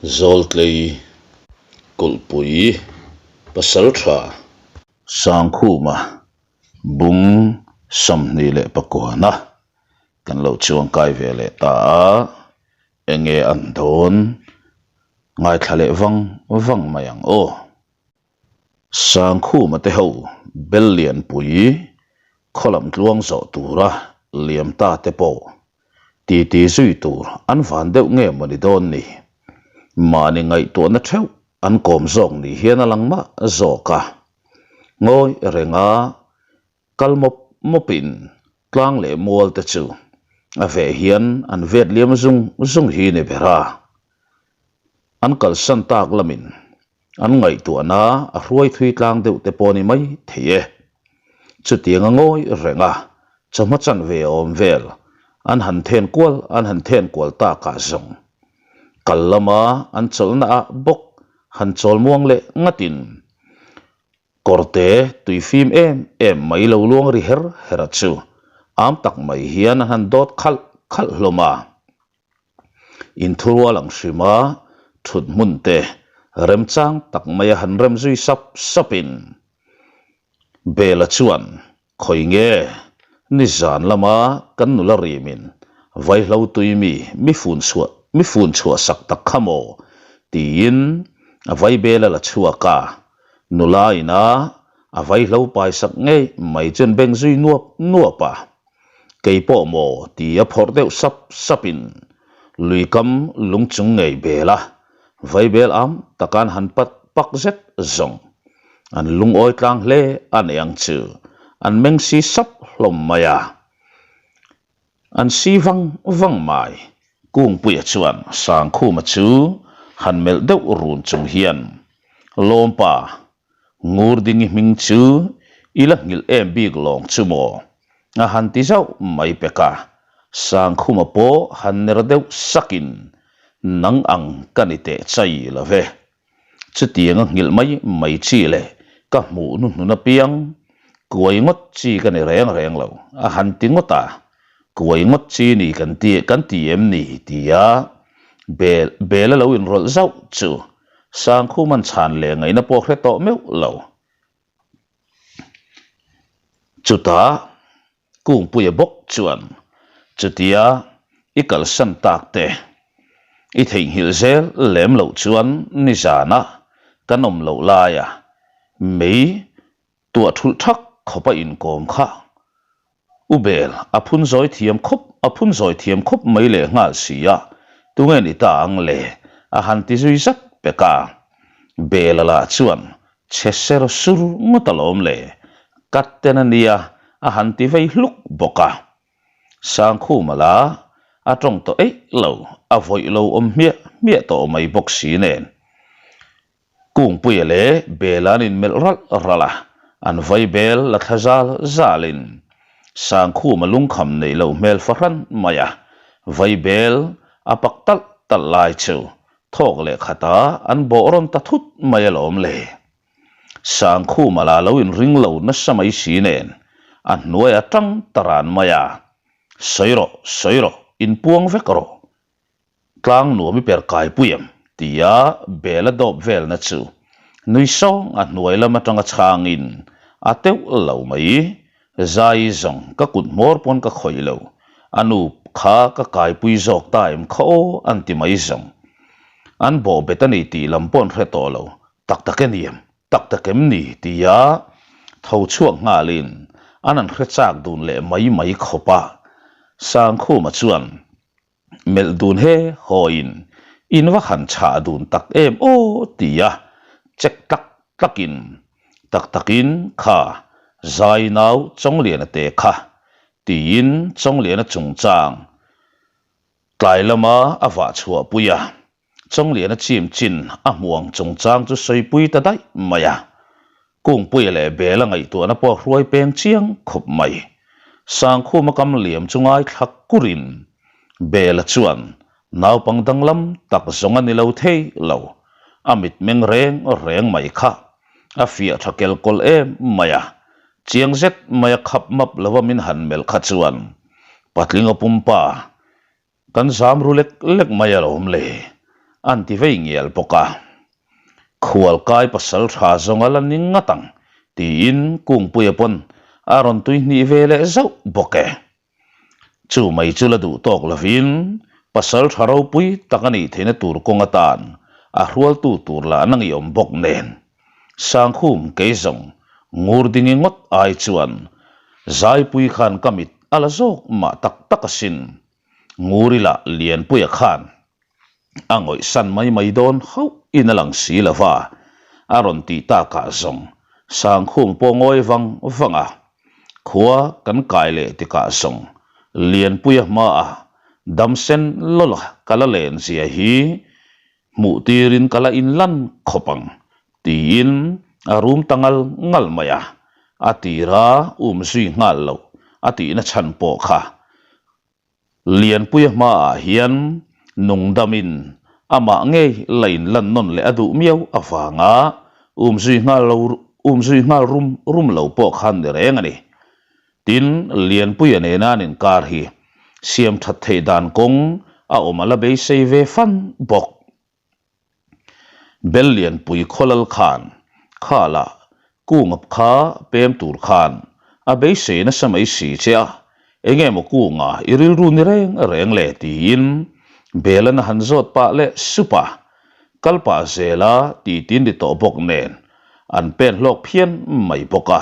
Zawltlei Kulhpui Pasaltha Sangkhuma bung 29 kan lo chuangkai ve leh ta a, enge an dawn ngaithla leh vang vang mai ang aw. Sangkhuma te ho bel lianpui khaw lam tluang zawh tura liam ta te pawh titi zui tur an van deuh nge maw ni dawn ni? Mahni ngaihtuahna theuh an kawm zawk ni hian a lang mah zawk a. Ngawi renga kal mawp mawpin tlang leh mual te chu a veh hian an vet liam zung zung hi ni ber a. An kalsan tak lamin An ngaihtuahna a hruai thui tlang deuh te pawh a ni mai thei e. Chutiang a ngawi reng a, chawhma chanve a awm vel, an han then kual an han then kual takah zawng. Kal lama an chawlhna ah bawk han chawl muang leh ngatin kawrte tui fim em em mai lo luang ri her her a chu am tak mai hian an han dawt khalh khalh hlawm a. Inthurual ang hrima thut hmun te remchang tak maia han rem zui sap sapin Bela chuan, Khawi nge? Nizan lama kan nula rimin vaihlo tui mi mi fun chhuah mi fun chhuah sak tak kha maw? tiin a vai Bela la chhuak a, nula ina a vaihlo paisak ngei mai chuan beng zui nuap nuap a. Kei pawh maw ti a phawrh deuh sap sapin luikam lung chung ngei bel a, vaibel am takan han pat pak zet zawng. An lungawi tlang hle a nei ang chu, an meng si sap hlawm mai a. An si vang vang mai. Kungpuia chuan Sangkhuma chu han melh deuh run chung hian, Lawmpa, Ngurdingi hming chu i la nghilh em bik lawng chu maw? A han ti zauh mai pek a, Sangkhuma pawh han ner deuh sakin, Nang ang ka ni teh chai lo ve. Chutianga nghilh mai mai chi leh ka hmuh hnuhnun apiang kuai ngawt chi ka ni reng reng lo, a han ti ngawt a. Kuai ngawt chi ni kan ti kan ti em ni? tia bel bel a lo inrawlh zauh chu Sangkhuman chhan leh ngaihna pawh hre tawh meuh lo. Chutah Kungpuia bawk chuan chutia i kalsan tak te i theihnghilh zel lem loh chuan nizana kan awm loh laia mei Tuah thulh thak khawp a inkawm kha. U Bel, a phun zawi thiam khawp, a phun zawi thiam khawp mai leh nghal si a, tunge ni ta ang le? a han ti zui zat pek a. Bela lah chuan chhe ser sur ngawt alawm le, kat ten a nia, a han ti vei hluk bawk a. Sangkhuma la a tawng tawh eih lo, a vawih lo awm hmiah hmiah tawh mai bawk si nen. Kungpuia leh Bela an inmelh ralh ralh a, an vai bel la thla zal zalin Sangkhuma lungkham neih loh hmel fahran mai a, vai bel a pak talh talh lai chu thawk leh khatah an bawh rawn ta thut mai alawm le. Sangkhuma lah lo inring lo nasa mai si nen a hnuai a tang ta ran mai a, Sawi rawh, sawi rawh, inpuang vek rawh, Tlang nuam i per kai pui em? tia bel a dawp velna chu nui sawng a hnuai lam atanga chhangin a teuh lo mai. Zai zawng ka kut hmawr pawn ka khawih lo, a nu kha ka kaipui zawk ta em kha aw an ti mai zawng. An bawh bet a ni tih lam pawh an hre tawh lo, tak tak e niam, tak tak em ni? tia tho chhuak nghalin an an hre chak dun leh mai mai khawp a. Sangkhuma chuan Melh dun he hawiin in va han chhah dun tak em aw tia check tlak tlakin tak takin kha zai nau Chawngliana te kha tiin Chawngliana chungchang tlai lama a vah chhuahpui a. Chawngliana chim chin a hmuang chungchang chu sawipui ta daih mai a. Kungpuia leh Bela ngaihtuahna pawh a hruai peng chiang khawp mai. Sangkhuma kam liam chu ngaithla kurin Bela chuan naupang danglam tak zawng a ni lo thei lo, a mitmeng reng reng mai kha a fiah tha kelkawl em mai a, chiang zet mai a khap map lova min han melh kha chuan patling a pumpa Kan zam ru lek lek mai alawm le. A'n ti vei ngial bawk a. Khualkai pasal tha zawng a la ni ngat ang, tiin Kungpuia pawn a rawn tui hnih ve leh zauh bawk e. Chu mai chu la duh tawk lovin pasal tha ropui tak a nih theihna tur kawng atan a hrualtu tur lah an angiawm bawk nen. Sangkhum kei zawng ngur dingi ngawt ai chuan Zaipui khan ka mit a la zawk mah tak tak asin. Nguri lah Lianpuia khan a ngawihsan mai mai dawn hauh in a lang si lo va, a rawn tih takah zawng Sangkhum pawh ngawi vang vang a, khua kan kai leh tikah zawng Lianpuia hmaah damsen lawla ka la len zia hi hmuh tirin ka la inlan khawp ang tiin a rum ta ngal ngal mai a, a tira um zui nghal loh a tihna chhan pawh kha Lianpuia hmaah hian nungdamin amah ngei la inlan nawn leh a duh miau avanga umzui nghal lo umzui nghal rum rum lo pawh khan ni reng a ni. Tin, Lianpuia nena an inkar hi siam that theih dan kawng a awm a la beisei ve fan bawk. Bel lianpui khawlal khan khalah kungap kha pem tur khan a beisei nasa mai si che a, enge maw kunga i rilru ni reng reng le tiin Belan a han zawt pah leh sup a, kal pah zela titin ni tawh bawk nen an pen hlawk phian mai bawk a.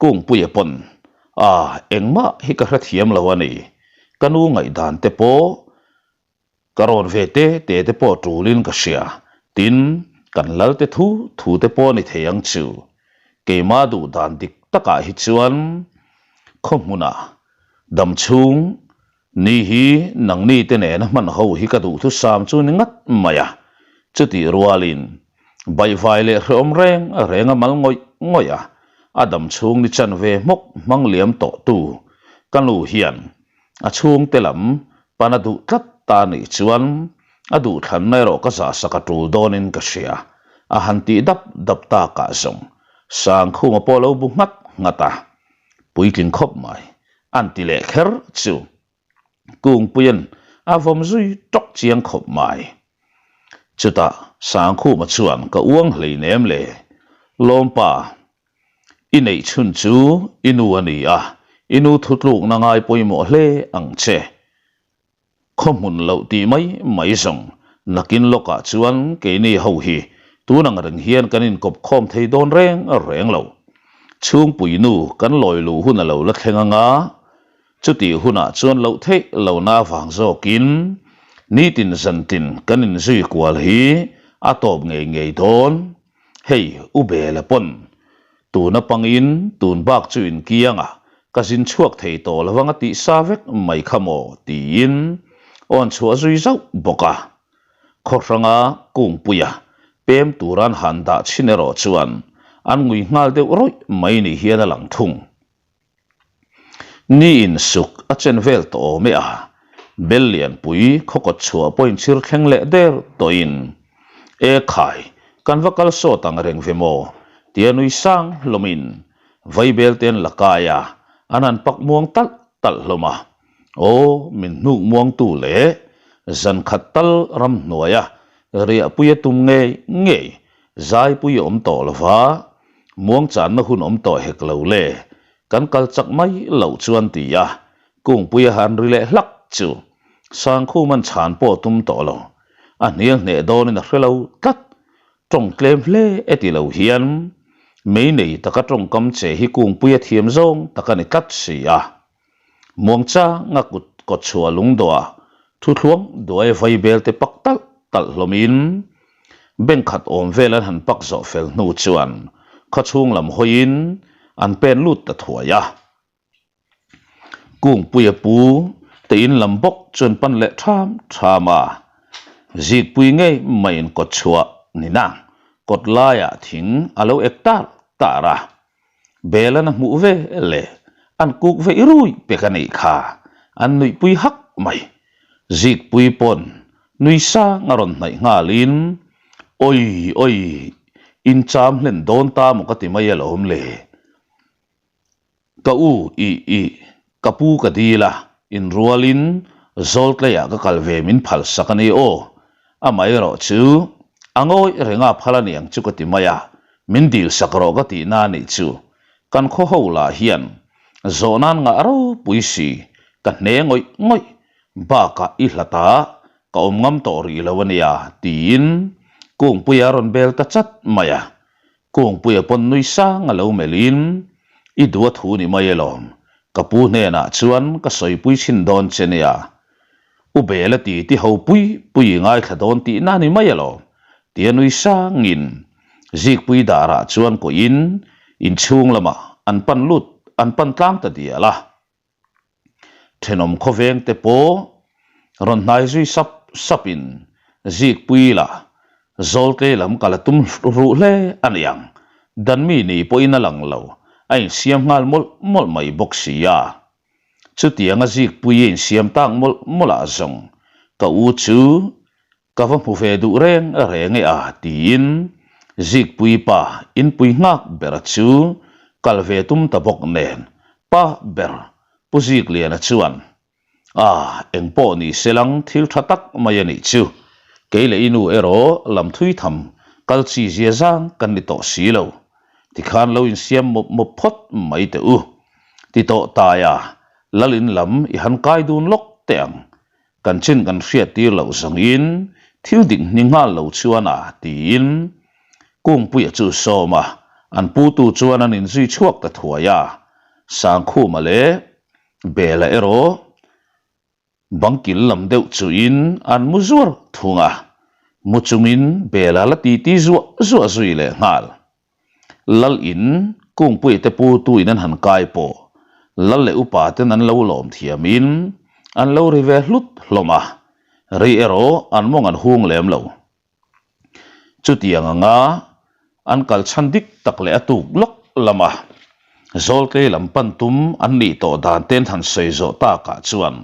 Kungpuia pawn a engmah hi ka hrethiam lo a ni, ka nu ngaihdan te pawh Ka rawn ve te te te pawh tulin ka hria, tin, kan lal te thu thu te pawh ni thei ang chu. Keimah duh dan dik takah hi chuan khaw hmunah dam chhung ni hi nangni te nena hman ho hi ka duhthusam chu ni ngat mai a, chutih rualin baihvai leh hrehawm reng reng a mal ngawih ngawih a, a dam chhung ni chan ve hmawk hmang liam tawh tu ka nu hian A chhungte lam pan a duh tlat ta nih chuan a duhthlanna erawh ka zahsak a tul dawnin ka hria, a han tih dap dap takah zawng Sangkhuma pawh lo bu nghat nghat a, puitling khawp mai an ti leh kher chu Kungpuia'n a vawm zui tawk chiang khawp mai. Chutah Sangkhuma chuan ka uang hleinem le, Lawmpa, I neih chhun chu i nu a ni a, i nu thutlukna ngai pawimawh hle ang che. Khaw hmun loh tih mai mai zawng, nakin lawkah chuan keini ho hi tun ang reng hian kan inkawp khawm thei dawn reng reng lo. Chhungpui nu kan lawi luh hun a lo la thleng anga, chutih hunah chuan loh theih lohna avang zawkin nitin zantin kan inzui kual hi a tawp ngei ngei dawn. Hei, U Bela pawn tuna pangin tun bak chu inkiang a, ka zin chhuak thei tawh lo vang a tih sa vek mai kha maw tiin awn chhuah zui zauh bawk a. Khaw hranga kungpuia pem tura an han dah chhin erawh chuan an ngui nghal deuh rawih mai ni hian a lang thung. Ni insuk a chen vel tawh awm e a, bel lianpui khaw kawt chhuah pawh inchhir thleng leh der tawhin, E khai, kan va kal sawt ang reng ve maw? tia nui sang hlawmin vaibel te an la kai a, an han pak muang talh talh hlawm a. Aw, min hnuk muangtu leh zan khat tal ramhnuaia riahpui a tum ngei ngei zaipui a awm tawh lo va, Muangchanna hun awm tawh hek lo le, kan kal chak mai loh chuan ti a, Kungpui a han ri leh hlak chu Sangkhuman chhan pawh tum tawh lo, a hnial hneh dawnin a hre lo tlat. Tawng tlem hle e ti lo hian mei nei taka tawngkam che hi Kungpui a thiam zawng tak a ni tlat si a. Muangchanga kut kawt chhuah lungdawh a thuthluang duai vaibel te pak talh talh hlawmin bank khat awm vel an han pak zawh fel hnu chuan khaw chhung lam hawiin an pen lut ta thuai a. Kungpuia pu te in lam bawk chuan pan leh ṭham ṭham a, zikpui ngei maiin kawt chhuah ni nang kawt laiah thing a lo ek tar tar a. Belan a hmuh ve le, an kuk ve i rui pek a nih kha, an nuihpui hak mai. Zikpui pawn nui sang a rawn hnaih nghalin, Awi awi, in cham hlen dawn ta maw ka ti mai alawm le. Ka u i i, ka pu ka dil a, inrualin Zawltleiah ka kal ve min phalsak a ni aw. Amaherawhchu, a ngawih renga phal a niang chu ka ti mai a, min dil sak rawh ka tihna a nih chu. Kan khaw ho lah hian zawh nan ngah ropui si, ka hne ngawih ngawih bakah i hlat a, ka awm ngam tawh rih lo a nia, tiin Kungpuia a rawn bel ta chat mai a. Kungpuia pawn nui sang a lo melhin, I duh a thu ni mai alawm, ka pu hnenah chuan ka sawipui chhin dawn che nia. U Bela ti ti ho pui pui i ngaithla dawn tihna ni mai alawm, tia nui sangin Zikpui darah chuan kuahin inchhung lamah an pan lut an pan tlang ta dial a. Thenawm khawveng te pawh rawn hnai zui sap sapin Zikpui la Zawltlei lam ka la tum ruh hle a ni ang. Danmi ni pawhin a lang lo, a insiam nghal mawlh mawlh mai bawk si a. Chutianga Zikpui a insiam tak mawlh mawlh ah zawng ka u chu Ka va hmu ve duh reng reng e a tiin Zikpui pa inpui nghak bera chu kal ve tum ta bawk nen pa ber Pu Zikliana chuan A engpawh ni se lang thil tha tak mai a nih chu, kei leh i nu erawh lam thui tham kal chi zia zang kan ni tawh si lo, tikhan lo insiam mawp mawp phawt mai teh u ti tawh taia Lal in lam i han kai dun lawk teh ang Kan chin kan hriat tir loh zawngin thil dik hni nghal lo chuan a tiin Kungpuia chu sawm a, an putu chuan an inzui chhuak ta thuai a, Sangkhuma leh Bela erawh bangkil lam deuh chuhin an mu zuar thung a, mu chungin Bela la titi zuah zuah zui leh nghal. Lal in Kungpui te pu tu in an han kai pawh Lal leh upa ten an lo lawm thiam in an lo ri ve hlut hlawm a, rei erawh an mawng an hung lem lo. Chutiang anga an kal chhan dik tak leh a tuk lawk lam a, Zawltlei lam pan tum an nih tawh dan ten han sawi zawh takah chuan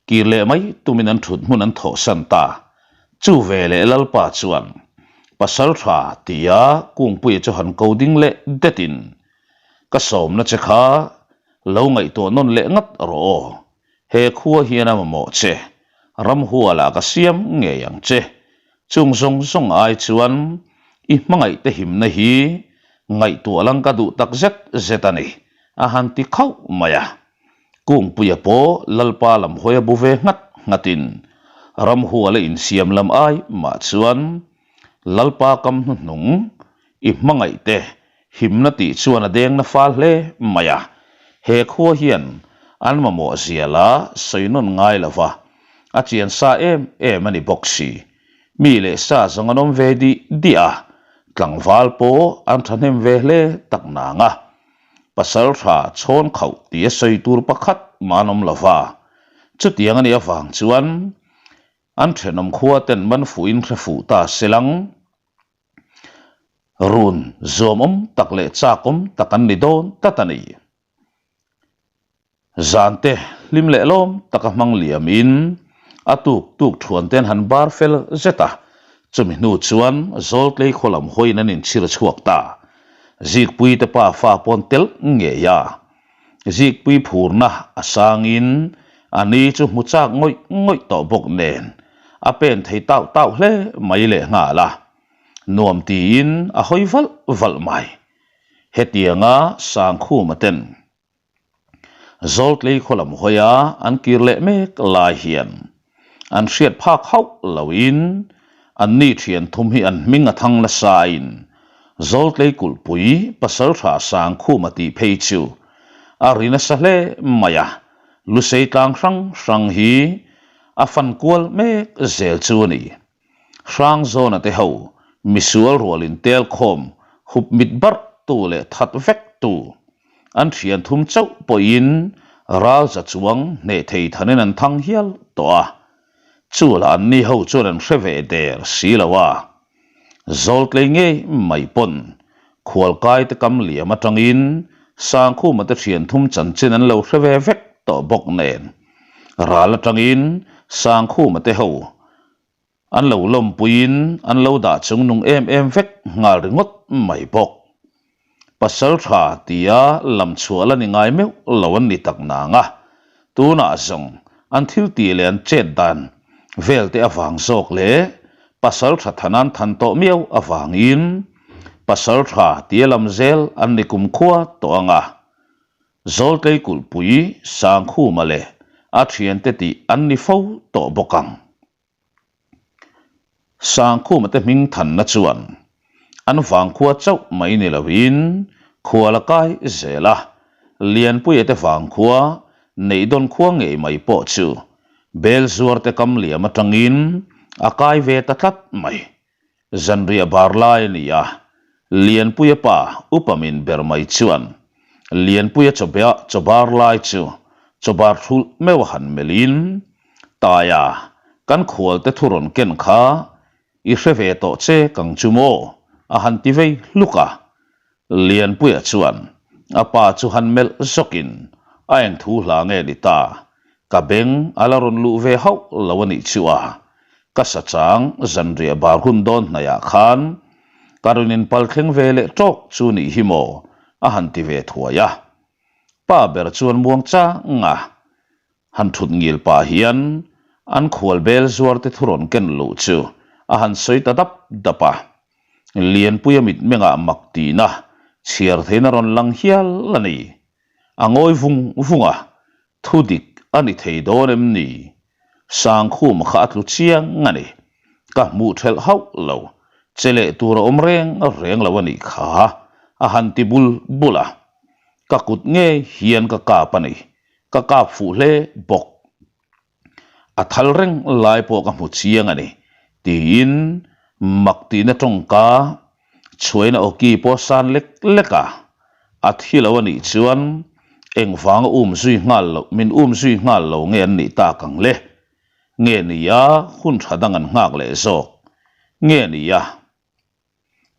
kir leh mai tumin an thut hmun an thawhsan ta. Chu ve leh Lalpa chuan Pasal tha tia Kungpuia chu han ko ding leh detin, Ka sawmna che kha lo ngaihtuah nawn leh ngat rawh aw, he khua hian a mamawh che, ramhualah ka siam ngei ang che, chung zawng zawng ai chuan i hmangaihte himna hi ngaihtuah lang ka duh tak zet zet a ni, a han ti khauh mai a. Kungpuia pawh Lalpa lam hawi a bu ve nghat nghatin ramhuala insiam lam ai mah chuan Lalpa kam hnuhnung i hmangaihte himna tih chuan a deng na fal hle mai a, he khua hian an mamawh zia la sawi nawn ngai lova a chian sa em em a ni bawk si. Mi leh sa zawng an awm ve dih dih a, tlangval pawh an thahnem ve hle tak nang a. Pasal tha chhawn khauh tih a sawi tur pakhat mah an awm lo va, chutiang a nih avang chuan an thenawm khua ten man fuhin hre fuh ta se lang. Run zuamawm tak leh chakawm tak an ni dawn tlat a ni. Zan te hlim leh lawm taka hmang liam in a tuk tuk thuan te an han bar fel zet a, chumi hnu chuan Zawltlei khaw lam hawiin an inchhir chhuak ta. Zikpui te pa fa pawn telh ngei a, Zikpui phurna a sangin a ni chu hmu chak ngawih ngawih tawh bawk nen a pen thei tauh tauh hle mai lehnghal a, nuam tiin a hawi valh valh mai. Hetianga Sangkhuma ten Zawltlei khaw lam hawia an kir leh mek lai hian an hriat phak hauh loin an ni thian thum hi an hming a thang nasain Zawltlei kulhpui Pasaltha Sangkhuma tih phei chu a ri nasa hle mai a, Lusei tlang hrang hrang hi a fan kual mek zel chu a ni. Hrangzawna te ho misual rual in tel khawm hup mit barh tu leh that vek tu an thian thum chauh pawhin ral za chuang hneh thei thanin an thang hial tawh a, chu lah an ni ho chuan an hre ve der si lo a. Zawltlei ngei mai pawn khualkai te kam liam atangin Sangkhuma te thian thum chanchin an lo hre ve vek tawh bawk nen ral atangin Sangkhuma te ho An lo lawmpuiin an lo dah chungnung em em vek nghal ringawt mai bawk. Pasal tha tia lam chhuah la ni ngai meuh lo an ni tak nang a, tunah zawng an thil tih leh an chet dan vel te avang zawk leh. Pasalṭha Thanan than tawh miau avangin Pasalṭha tia lam zel an ni kumkhua tawh ang a. Zawltlei kulhpui Sangkhuma leh a ṭhiante tih an ni fo tawh bawk ang. Sangkhuma te hming thanna chuan an vangkhua chauh mai ni loin khua la kai zel a, Lianpuia te vangkhua Neihdawn khua ngei mai pawh chu Belzuar te kam liam atangin a kai ve ta tlat mai. Zanriah bar lai a ni a, Lianpuia pa upa min ber mai chuan Lianpuia chawbeah chaw bar lai chu chaw bar thulh meuh a han melhin, Taia, kan khualte thu rawn ken kha i hre ve tawh che kang chu maw? a han ti vei hluk a. Lianpuia chuan a pa chu han melh zawkin, A eng thu hla nge ni ta? Ka beng a la rawn luh ve hauh lo a nih chu a. Ka sa chang zanriah bar hun dawn hnaihah khan ka rawn inpal thleng ve leh tawk chu nih hi maw? a han ti ve thuai a. Pa ber chuan muang chang a. Han thut ngil pah hian an khual bel zuar te thu rawn ken luh chu a han sawi ta dap dap a. Lianpuia mitmengah mak tihna chhiar theiin a rawn lang hial a ni. A ngawi vung vung a, thu dik a ni thei dawn em ni? Sangkhuma kha a tlu chiang a ni. Ka hmuh thelh hauh lo, che leh tur a awm reng reng lo a nih kha, a han ti bul bul a. Ka kut ngei hian ka kap a ni. Ka kap fuh hle bawk. A thal reng lai pawh ka hmu chiang a ni, tiin mak tihna tawngka chhuaina awki pawh san lek lek a. A thi lo a nih chuan engvanga um zui nghal loh, min um zui nghal lo nge an nih tak ang le? Nge nia hun tha dang an nghak leh zawk? Nge nia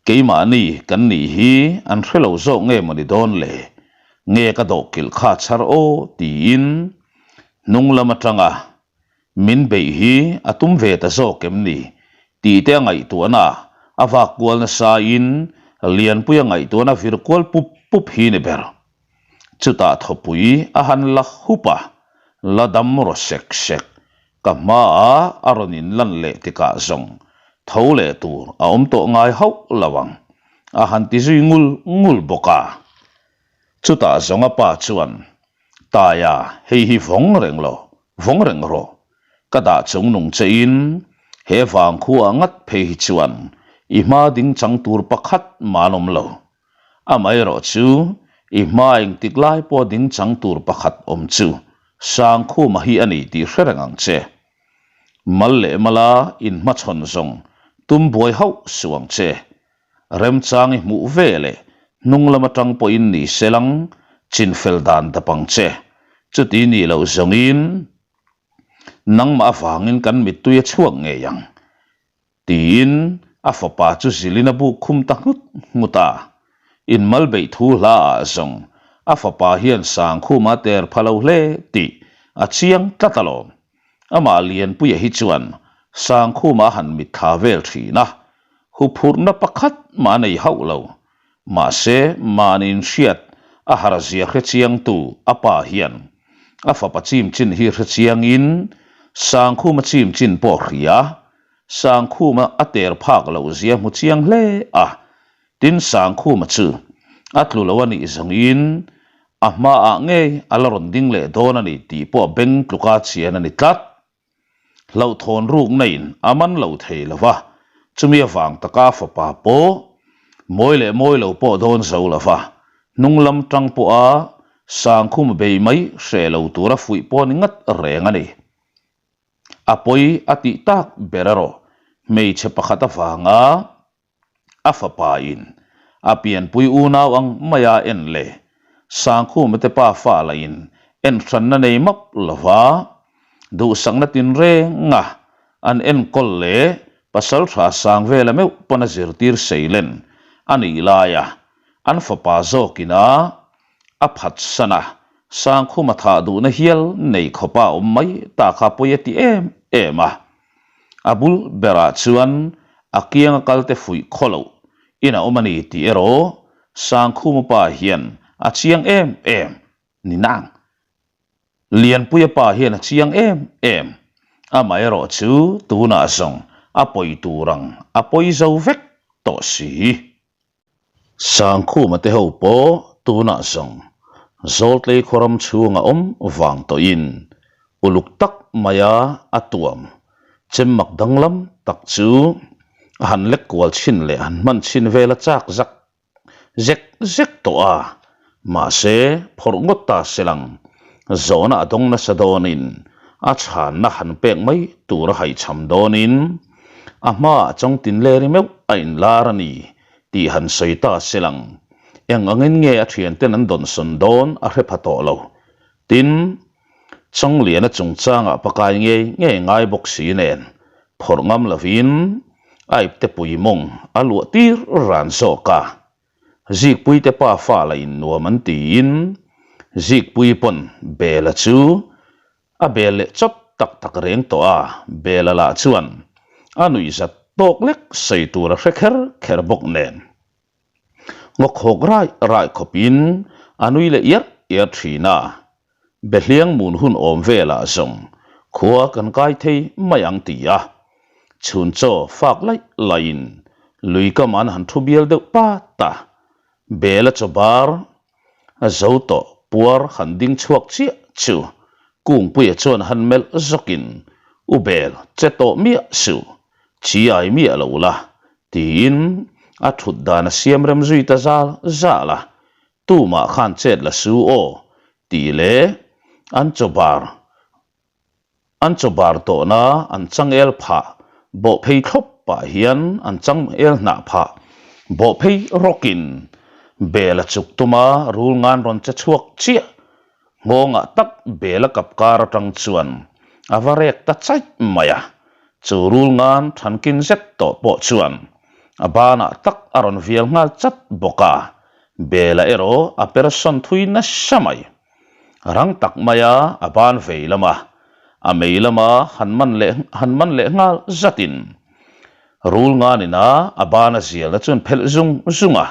Keimahni kan nih hi an hre lo zawk nge mawni dawn le? Nge ka dawhkilh kha chhar aw tiin hnung lam atanga min beih hi a tum ve ta zawk em ni tih te a ngaihtuahna a vak kual nasa in Lianpuia ngaihtuahna vir kual pup pup hi ni ber. Chutah thawpui a han la hup a, la dam raw sek sek Ka hmaah a rawn inlan leh tikah zawng tho leh tur a awm tawh ngai hauh lo ang, a han ti zui ngul ngul bawk a. Chutah zawng a pa chuan, Taia, hei hi vawng reng lo, vawng reng rawh. Ka dah chung nung chein he vangkhua ngat phei hi chuan i hma ding chang tur pakhat mah an awm lo. Amaherawh chu i hma engtik lai pawh ding chang tur pakhat awm chu Sangkhuma hi a ni tih hre reng ang che. Mal leh mala inhmachhawn zawng tum buai hauh suh ang che. Remchang i hmuh ve leh hnung lam atang pawhin ni selang chinfel dan dap ang che. Chuti nih loh zawngin nangmah avangin kan mittui a chhuak ngei ang. Tiin a fapa chu zilhin a buk khum ta nghut nghut a. Inmal beih thu hla ah zawng a fapa hian Sangkhuma ter pha lo hle tih a chiang tlat alawm. Amah Lianpuia hi chuan Sangkhuma a han mitthla vel thin a, huphurhna pakhat mah a nei hauh lo. Mahse, mahni inhriat a harzia hrechiangtu a pa hian a fapa chimchin hi hrechiangin Sangkhuma chimchin pawh hria Sangkhuma a ter phak loh zia hmu chiang hle a, tin Sangkhuma chu a tlu lo a nih zawngin a hmaah ngei a la rawn ding leh dawn a ni tih pawh beng tluka chian a ni tlat. Hlauhthawn rukna in a man lo thei lo va, chumi avang taka a fapa pawh mawi leh mawi lo pawh dawn zo lo va, hnung lam tang pawha Sangkhuma bei mai hreh lo tura fuih pawh ni ngat reng a ni. A pawi a tih tak ber erawh hmeichhe pakhat avanga a fapa in a pianpui unau ang maia en leh Sangkhuma te pa fa lah in en hranna nei map lova duhsakna tinrenga an enkawl leh pasaltha Sangvela meuh pawn a zirtir seilen a nih laia an fapa zawkina A phatsan a, Sangkhuma thah duhna hial nei khawpa awm mai ta kha pawi a ti em em a. A bul berah chuan a kianga kalte fuih khaw loh in a awm a ni tih erawh Sangkhuma pa hian a chiang em em ni nang. Lianpuia pa hian a chiang em em. Amaherawh chu tunah zawng A pawi tur ang a pawi zo vek tawh si. Sangkhuma te ho pawh tunah zawng Zawltlei khawram chhunga awm vang tawhin uluk tak maia a tuam chem mak danglam tak chu a han lek kual chhin leh han hman chhin vel a chak zak zek zek tawh a, mahse phawrh ngawt ta se lang zawhna a dawng nasa dawnin a chhanna han pek mai tur a haihchham dawnin a hmaah chawngtin leri meuh a inlar a ni tih han sawi ta se lang eng angin nge a thianten an dawnsawn dawn a hre pha tawh lo. Tin, Chawngliana chungchangah pakai ngei ngei ngai bawk si nen phawrh ngam lovin a ipte pui mawng a luah tir ran zawk a. Zikpuite pa fa la innuam an tiin Zikpui pawn Bela chu a bel leh chawp tak tak reng tawh a, Bela lah chuan a nuihzat tawk lek sawi tur a hre kher kher bawk nen. Ngawkhawk raih raih khawpin a nui leh iar iar thin a, Behliang mun hun awm velah zawng khua kan kai thei mai ang ti a, chhun chaw fak laih laihin lui kam an han thu bial deuh pat a, Bela chaw bar a zo tawh puar han ding chhuak chiah chu Kungpuia chuan han melh zawkin, U Bel, che tawh miah suh, chi ai miah lo la, Tiin a thut dan a siam rem zui ta zal zal a, Tumah khan chet la su aw tih leh an chaw bar an chaw bar tawhna an changel phah bawh phei thlawp pah hian an changel hnah phah bawh phei rawkin bel a chuk tum a rul ngan rawn che chhuak chiah Nghawngah tak bel a kap kar atang chuan a va rek ta chaih mai a, chu rul ngan thankin zet tawh pawh chuan a banah tak a rawn vial nghal chat bawk a, bela erawh a per sawn thui nasa mai. Rang tak maia a ban vei lama a mei lama han man leh han man leh nghal zatin rul nganin a a ban a zialna chuan phelh zung zung a,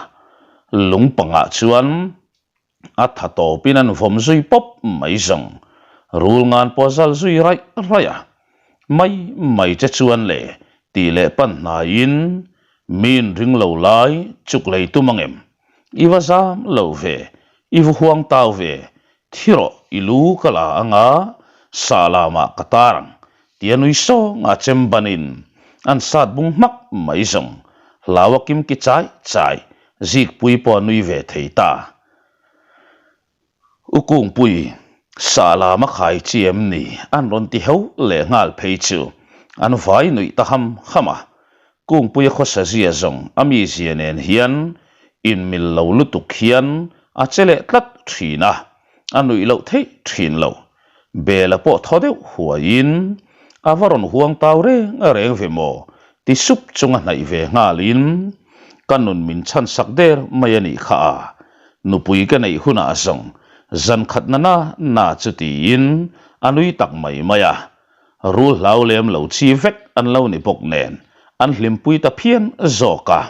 lung pangah chuan A tha tawpin an vawm zui pawp mai zawng. Rul ngan pawh a zal zui raih raih a. Mai mai che chuan le tih leh pan hnaiin miin ring lo lai chuk lei tum ang em? I va zam lo ve, i vu huang tau ve, thi rawh i lu ka la anga sa lamah ka tar ang tia nui sawng a chem banin an sat bung hmak mai zawng. Hlau a kim ki chai chai Zikpui pawh a nui ve thei ta. U Kungpui, sah lam a khai chi em ni? An rawn ti heuh leh nghal phei chu an vai nuih ta ham ham a. Kungpuia khawsa zia zawng a mizia nen hian inmil lo lutuk hian a che leh tlat thin a, a nuih loh theih thin lo. Bela pawh thaw deuh huaiin a va rawn huang tau reng reng ve maw ti sup chunga hnaih ve nghalin ka nun min chhan sak der mai a nih kha a, nupui ka neih hunah zawng zan khat na na na chu tiin a nui tak mai mai a, rul hlau lem lo chi vek an lo ni bawk nen an hlimpui ta phian zawk a.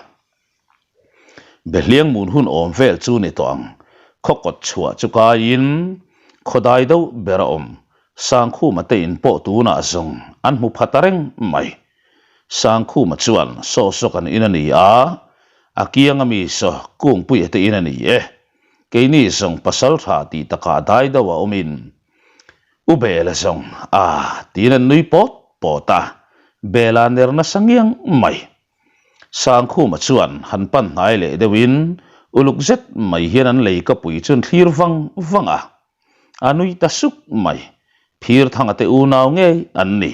Behliang mun hun awm vel chu ni tawh ang. Khaw kawt chhuah chu kaiin khaw dai deuh ber a awm. Sangkhuma te in pawh tunah zawng an hmu pha ta reng mai. Sangkhuma chuan saw saw kan in a ni a, a kiang ami saw Kungpuia te in a ni e. Keini zawng pasal tha tih takah dai deuh a awmin U Bela zawng a tiin an nui pawt pawt a, Bela ner nasa ngiang mai. Sangkhuma chuan han pan hnai leh deuhin uluk zet mai hian an lei ka pui chuan thlir vang vang a. A nui ta suk mai. Phir thanga te unau ngei an ni.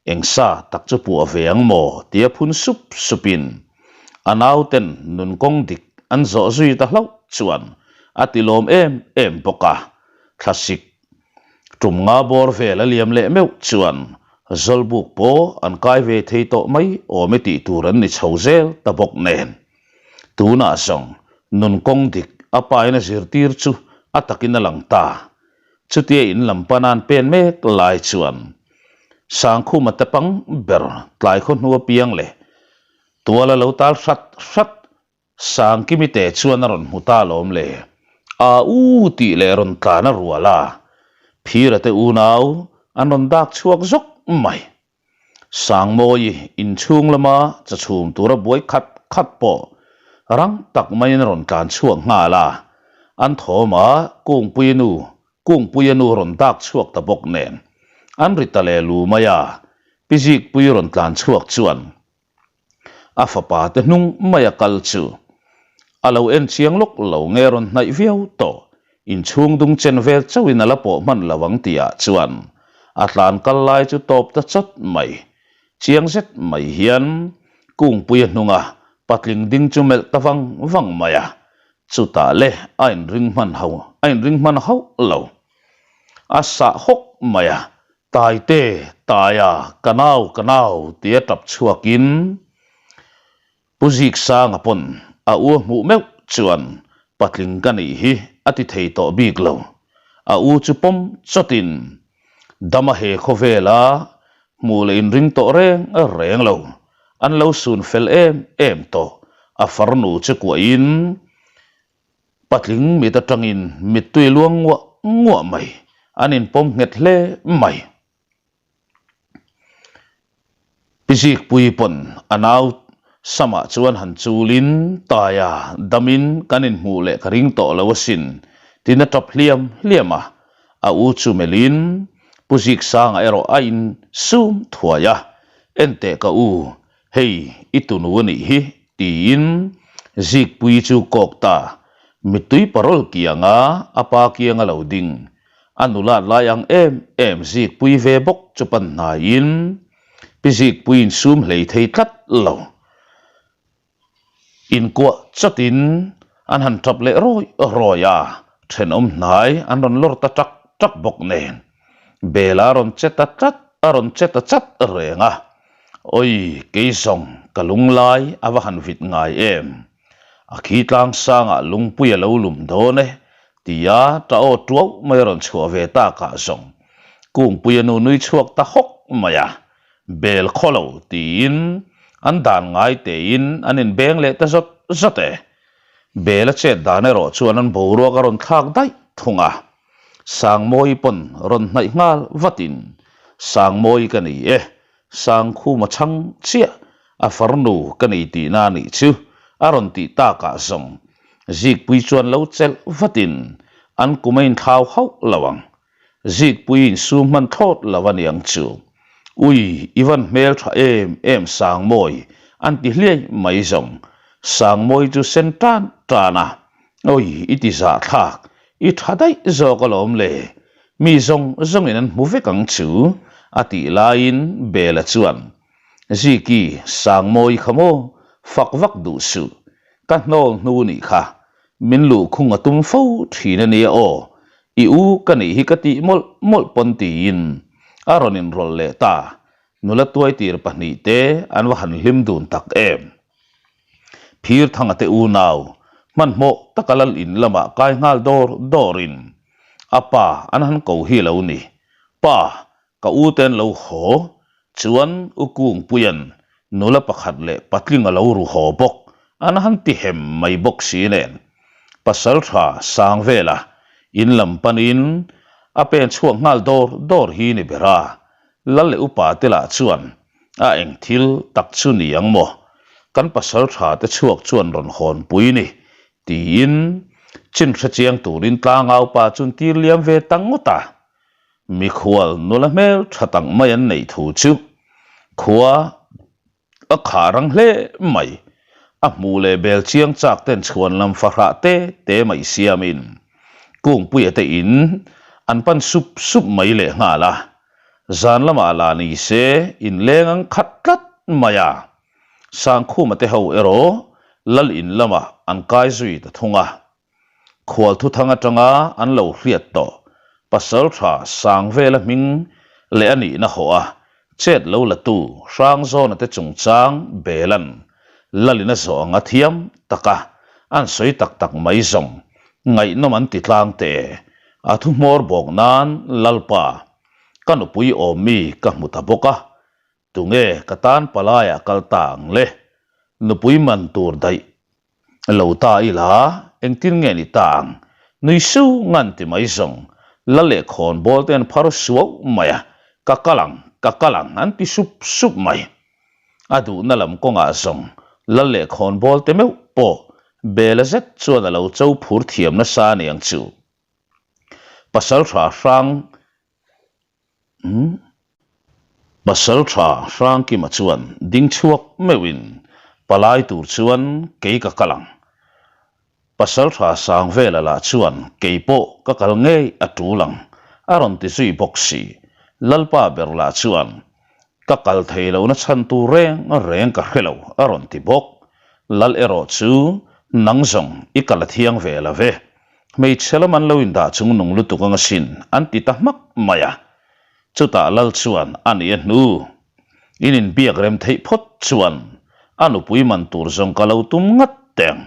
Eng sa tak chu puah ve ang maw tia phun sup supin a nauten nun kawng dik an zawh zui ta hlauh chuan a ti lawm em em bawk a. Thlasik Tum nga bawr vel a liam leh meuh chuan Zawlbuk pawh an kai ve thei tawh mai awm e tih tur an ni chho zel ta bawk nen. Tunah zawng nun kawng dik a pain a zirtir chu a takin a lang ta. Chutia in lam pana an pen mek lai chuan Sangkhuma te pang ber tlai khaw hnu apiang leh tual a lo tal hrat hrat Sangkimi te chuan a rawn hmu ta alawm le. A u tih leh rawn tlan a rual a, Phira te unau an rawn dak chhuak zawk mai. Sangmawi inchhung lama chachhum tura buai khat khat pawh rang tak maiin a rawn tlan chhuak nghal a, an thawm a Kungpuia nu Kungpuia nu rawn dak chhuak ta bawk nen an ri ta leh lu mai a, Pi Zikpuii rawn tlan chhuak chuan A fapa te hnung mai a kal chu a lo en chiang lawk lo nge rawn hnaih viau tawh, inchhung dung chen vel chauhin a la pawh hman lo ang tih ah chuan a tlan kal lai chu tawp ta chawt mai. Chiang zet mai hian Kungpuia hnunga patling ding chu melh ta vang vang mai a, chutah le a inring hman ho a inring hman hauh lo. A sah hawk mai a, Taite, Taia, ka nau, ka nau, tia tap chhuakin Pu Ziksanga pawn a u a hmuh meuh chuan patling ka nih hi a ti thei tawh bik lo. A u chu pawm chawtin dama he khawvela hmuh leh inring tawh reng reng lo, an lo sun fel em em tawh, a farnu chu kuahin Patling mit atangin mittui luang nguah nguah mai, an inpawm nghet hle mai. Pi Zikpuii pawn a nau samah chuan han chulin Taia damin kan inhmuh leh ka ring tawh lo asin tiin a tap hliam hliam a, a u chu melhin Pu Ziksanga erawh a insum thuai a, Enteh ka u, Hei, i tunu a nih hi, tiin Zikpuii chu kawk ta. Mittui parawl kianga a pa kianga lo ding, a nulat lai ang em em Zikpuii ve bawk chu pan hnaiin Pi Zikpuiin sum hlei thei tlat lo. Inkuah chawtin an han tap leh rawi rawi a, thenawm hnai an rawn lawr ta tak tak bawk nen. Bela rawn che ta tlat a rawn che ta chat reng a, Awi, kei zawng ka lunglai a va han vit ngai em? A khi tlang sangah lungpui a lo lum dawn e, tia ta aw tuau mai a rawn chhuah ve takah zawng Kungpuia nu nui chhuak ta hawk mai a, Bel khaw lo tiin an dan ngai tein an inbeng leh ta zawt zawt e. Bel a chet dan erawh chuan an boruak a rawn thlak daih thung a. Sangmawi pawn rawn hnaih nghal vatin, Sangmawi ka ni e, Sangkhuma chhang chiah a farnu ka ni tihna a nih chu a rawn tih takah zawng Zikpui chuan lo chelh vatin an kum a inthlau hauh lo ang. Zikpui insum hman thlawt lo a niang chu. Ui, i van hmel tha em em Sangmawi, an ti hliai mai zawng. Sangmawi chu sen tan tan a, Ui, i ti zahthlak, i tha daih zawk alawm le, mi zawng zawngin an hmu vek ang chu, a tih laiin Bela chuan, Ziki, Sangmawi kha maw, fak vak duh suh, ka hnawl hnu nih kha, Min luhkhung a tum fo thin a nia aw, i u ka nih hi ka tih mawlh mawlh pawn tiin a rawn inrawlh leh ta, nula tuaitir pahnihte an va han hlim dun tak em. Phirthanga te unau, hmanhmawh taka lal in lamah kai nghal dawr dawrin a pa an han ko hi lo ni, Pa, Ka u te an lo haw chuan U Kungpuia'n nula pakhat leh patling a lo ru haw bawk an han ti hem mai bawk si nen pasal tha sang vela in lam panin a pen chhuak nghal dawr dawr hi ni ber a, Lal leh upa te lah chuan a eng thil tak chu ni ang maw kan pasal tha te chhuak chuan rawn hawn pui ni tiin chin hre chiang turin tlangau pa chuan tir liam ve ta ngawt a. Mikhual nula hmel tha tak mai an neih thu chu khua a khah rang hle mai. A hmuh leh bel chiang chak ten chhuan lam fahrah te te mai siamin Kungpuia te in an pan sup sup mai leh nghal a. Zan lamah lah ni se inleng ang khat tlat mai a. Sangkhuma te ho erawh lal in lamah an kai zui ta thung a. Khual thuthang atanga an lo hriat tawh pasal tha sang vela hming leh a nihna hawh a, chet lo la tu Hrangzawna te chungchang Belan Lalin a zawh ang a thiam tak a, an sawi tak tak mai zawng ngaihnawm an ti tlang teh e. A thu hmawr bawk nan Lalpa, ka nupui awm mi ka hmu ta bawk a, tunge ka tan palaiah kal ta ang le, nupui man tur daih Lo ta ila, engtin nge ni ta ang? Nui su ngan ti mai zawng, la leh khawn bawl te an phar suau mai a, ka kal ang. ka kal ang an ti sup sup mai. A duhna lam kawngah zawng lal leh khawnbawl te meuh pawh Bela zet chuan a lo cho phur thiam nasa aniang chu. Pasaltha hrang Pasaltha Hrangkima chuan ding chhuak meuhin palai tur chuan kei ka kal ang. Pasaltha Sangvela lah chuan kei pawh ka kal ngei a tul ang a rawn ti zui bawk si. Lalpa ber lah chuan ka kal thei lohna chhan tur reng reng ka hre lo a rawn ti bawk. Lal erawh chu nang zawng i kal a thiang ve lo ve. Hmeichhe lam an lo indah chung nung lutuk ang asin, an ti ta hmak mai a. Chutah Lal chuan a nih a hnu. In inbiak rem theih phawt chuan a nupui man tur zawng ka lo tum ngat teng,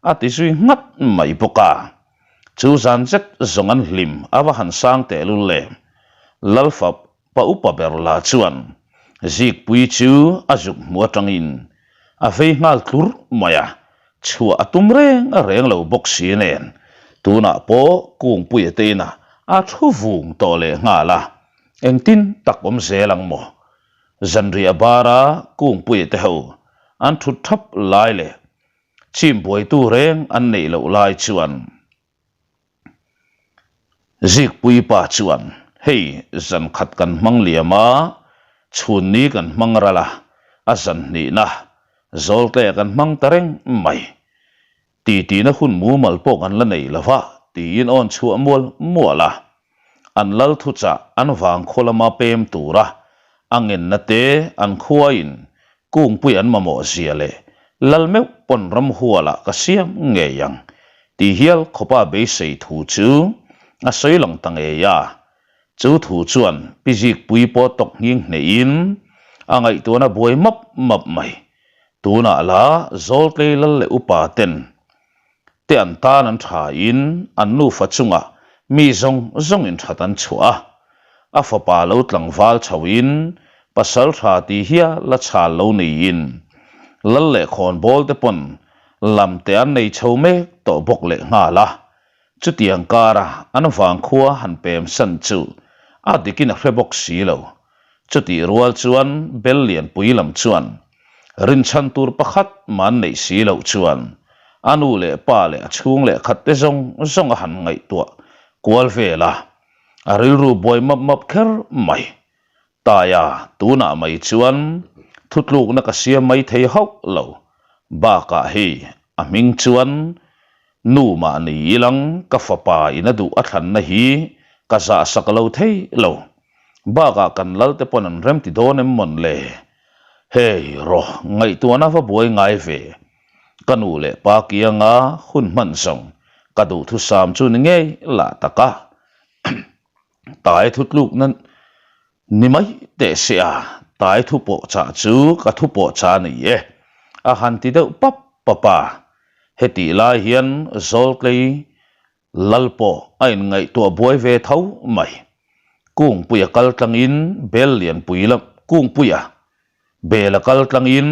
a ti zui nghat mai bawk a. Chu zan zet zawng an hlim a va han sang tehlul le. Lal fap Pa upa ber lah chuan Zikpuii chu a zuk hmu atangin a vei nghal tlur mai a, chhuah a tum reng reng lo bawk si nen tunah pawh Kungpuia te inah a thu vung tawh leh nghal a, engtin tak awm zel ang maw? Zanriah bara Kungpuia te ho an thut thap lai leh chim buaitu reng an neih loh lai chuan, Zikpui pa chuan, Hei, zan khat kan hmang liam a, chhun ni kan hmang ral a, a zan hnihna zawltle kan hmang ta reng mai. Titina hun mumal pawh kan la nei lo va, tiin awn chhuah mual mual a. An lal thuchah an vangkhaw lama pem tura a ngenna te an khuain Kungpui an mamawh zia leh lal meuh pawn ramhualah ka siam ngei ang tih hial khawpa beisei thu chu a sawi lang ta ngei a. Chu thu chuan Pi Zikpui pawh tawk nghing hnehin a ngaihtuahna buai map map mai. Tunah la Zawltlei lal leh upa ten te an tan an tha in an nufa chungah mi zawng zawng in that an chhuah a, a fapa lo tlangval chho in pasal tha ti hial a chhal lo niin lal leh khawnbawl te pawn lam te an nei chho mek tawh bawk leh nghal a, chutiang kara an vangkhua han pem san chu a dikin a hre bawk si lo, chutih rual chuan bel lianpui lam chuan Rinchhan tur pakhat mah an neih si loh chuan a nu leh pa leh a chhung leh khat te zawng zawng a han ngaihtuah kual vel a, a rilru buai map map kher mai. Taia, tunah mai chuan thutlukna ka siam mai thei hauh lo. Bakah hei a hming chuan nu mah ni ilang ka fapa in a duh a thlanna hi ka zahsak lo thei lo. Bakah kan lal te pawn an remti dawn em mawn le? Hei rawh, ngaihtuahna va buai ngai ve. Ka nu leh pa kianga hun hman zawng ka duhthusam chu ni ngei lah tak a. Tai thu tlukna ni mai teh se a, tai thu pawh chah chu ka thu pawh chah a ni e, a han ti deuh pap pap a. Hetih lai hian Zawltlei Lal pawh a inngaihtuah buai ve tho mai. Kungpuia kal tlangin bel lianpui lam Kungpuia bel a kal tlangin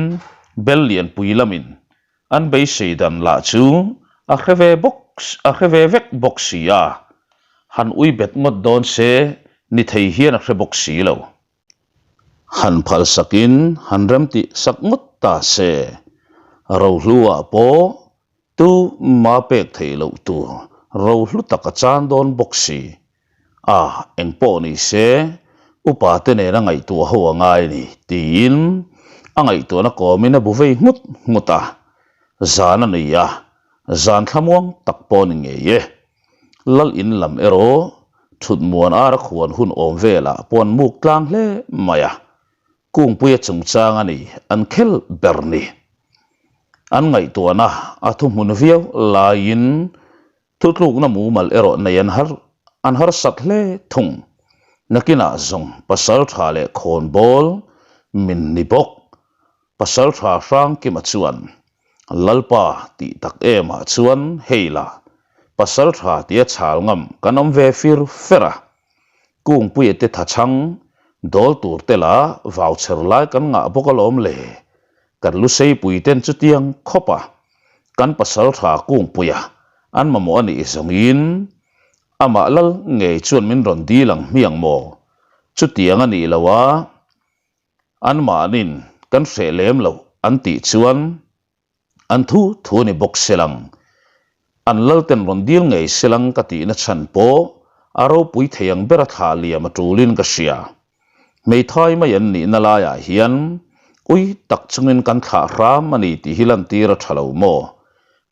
bel lianpui lamin an beisei dan lah chu a hre ve bawk a hre ve vek bawk si a, han ui bet ngawt dawn se ni thei hian a hre bawk si lo. Han phal sakin han remtih sak ngawt ta se, Rohlu-ah pawh Tu ma pek theih loh tur rohlu tak a chan dawn bawk si. A, engpawh ni se, upa te nena ngaihtuah ho a ngai a ni, tiin a ngaihtuahna kawmin a bu vei nghut nghut a. Zan a ni a, zan thlamuang tak pawh ni ngei e. Lal in lam erawh thut muan ara khuan hun awm velah pawh an muk tlang hle mai a, Kungpuia chungchang a ni an khel ber ni. An ngaihtuahna a thuhmun viau laiin thutlukna mumal erawh nei an har an harsat hle thung. Nakinah zawng Pasaltha leh Khawnbawl min ni bawk. Pasaltha Hrangkima chuan Lalpa tih tak emah chuan hei la Pasaltha tia chhal ngam kan awm ve fir fer a. Kungpuia te thachhang dawl tur te lah vau chher lai kan ngah bawk alawm le. Kan luseipui ten chutiang khawp a, kan pasal tha Kungpuia an mamawh a nih zawngin amah lal ngei chuan min rawn dil ang hmiang maw? Chutiang a nih lo a. Anmahnin kan hreh lem loh an tih chuan an thu thu ni bawk selang. An lalten rawn dil ngei selang ka tihna chhan pawh a ropui thei ang bera thlah liam a tulin ka hria. Hmeithai mai an nihna laiah hian ui tak chungin kan thlah hram a ni tih hi lantir a tha lo maw?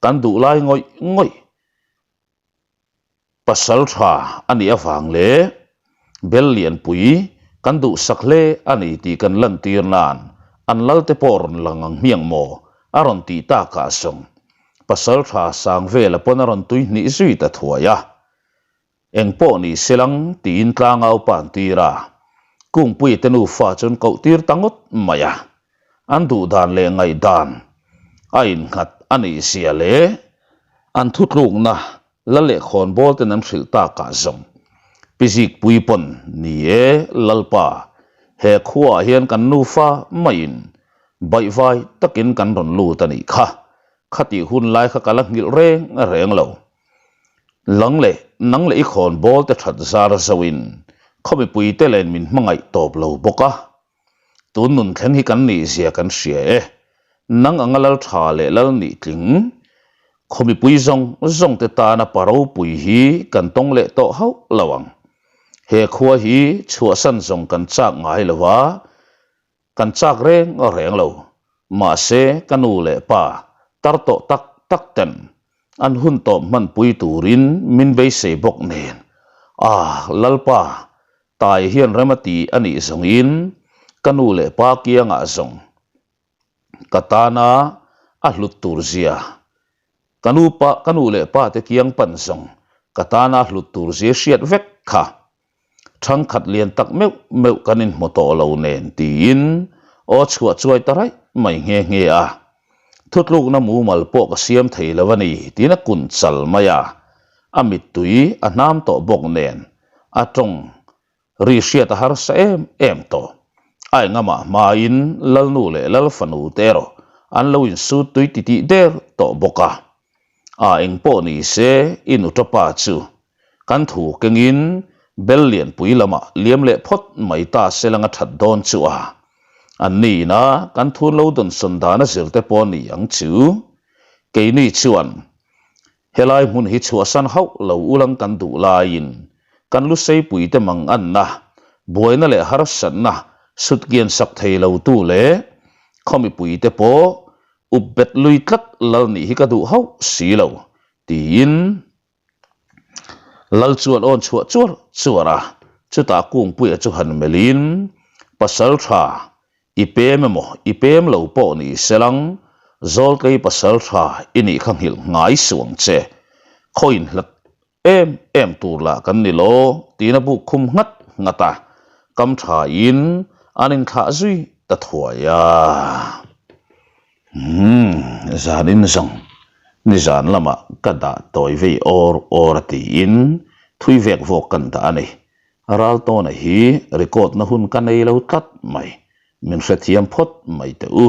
Kan duh lai ngawih ngawih. Pasal tha a nih avang leh bel lianpui kan duhsak hle a ni tih kan lantir nan an lalte pawh rawn lang ang hmiang maw? a rawn tih takah zawng pasal tha sang vela pawn a rawn tui hnih zui ta thuai a. Eng pawh ni selang tiin tlangau pan tir a, Kungpuia te nufa chu an koh tir ta ngawt mai a. An duh dan leh ngaihdan a innghat a nih zia leh an thutlukna la leh khawnbawl ten an hrilh takah zawng Pi Zikpui pawn ni e Lalpa, he khuaah hian kan nufa maiin baihvai takin kan rawn lut a nih kha, khatih hun lai kha ka la nghilh reng reng lo. Lang leh nang leh i khawn bawl te that zar zoin khaw mipui te len min hmangaih tawp lo bawk a. Tun nun thleng hi kan nih zia kan hria e. Nang anga lal tha leh lal nih tling khaw mipui zawng zawng te tana pa ropui hi kan tawng leh tawh hauh lo ang. He khua hi chhuahsan zawng kan chak ngai lo a. Kan chak reng reng lo. Mahse, ka nu leh pa tar tawh tak tak ten an hun tawp hmanpui turin min beisei bawk nen, Ah, Lalpa, tai hian rem a ti a nih zawngin ka nu leh pa kiangah zawng ka tana a hlut tur zia, ka nu pa, ka nu leh pa te kiang pan zawng ka tana a hlut tur zia hriat vek kha. Thangkhat lian tak meuh meuh kan inhmu tawh lo nen tiin aw chhuah chuai ta raih mai nghe nghe a. Thutlukna mumal pawh ka siam thei lo a ni tiin a kun chal mai a. A mittui a hnam tawh bawk nen a tawng ri hriat a harsa em em tawh. A engamah hmain Lalnu leh Lalfanu te erawh an lo insut tui titih der tawh bawk a. A engpawh ni se i nutapa chu Kan thu kengin bel lianpui lamah liam leh phawt mai ta se langa that dawn chu a. An ni ina kan thun lo dawnsawn dan a zir te pawh ni ang chu. Keini chuan helai hmun hi chhuahsan hauh lo ulang kan duh laiin kan luseipui te mang anna, buaina leh harsatna sutkian sak thei lo tu leh khaw mipui te pawh up bet lui tlat lal nih hi ka duh hauh si lo tiin Lal chuan awn chhuah chuar chuar a, chutah Kungpuia chu han melhin, Pasal tha, i pem emaw i pem lo pawh ni selang, Zawltlei pasal tha i nih kha nghilh ngai suh ang che, khawiin hlat em em tur lah kan ni law tiin a buk khum nghat nghat a, kam thain an inthlah zui ta thuai a. Umm, zanin zawng nizan lamah ka dah tawi vei awr awr a tiin thui vek vawk kan dah a ni. Raltawna hi record na hun ka nei lo tlat mai, min hrethiam phawt mai teh u.